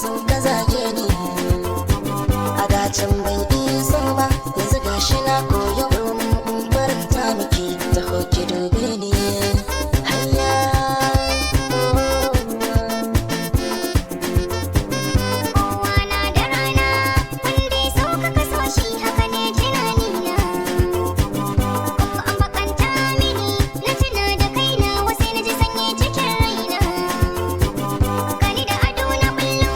Sun ka zage ni a dacin ban isa ba, yanzu gashi na koyo domin in faranta miki. Taho ki dube ni, hayya, oh. Kowa na da rana, wanda ya so ka kaso shi, haka ne tunanina. Ko an bakanta mini, na tuna da kaina, wasu na ji sanyi cikin raina. Gani da ado na bullo,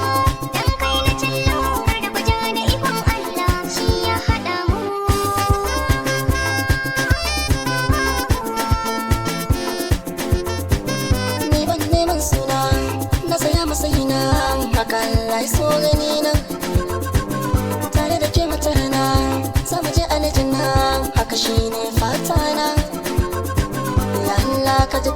dan kai na cillo, kar da ku ja da ikon Allah, shi ya haɗa mu. Ni ban neman suna, na saya masayina, haka Allah ya so gani na. Tare da ke matarana, za mu je aljanna, haka shine fata na. Ya Allah ka ji.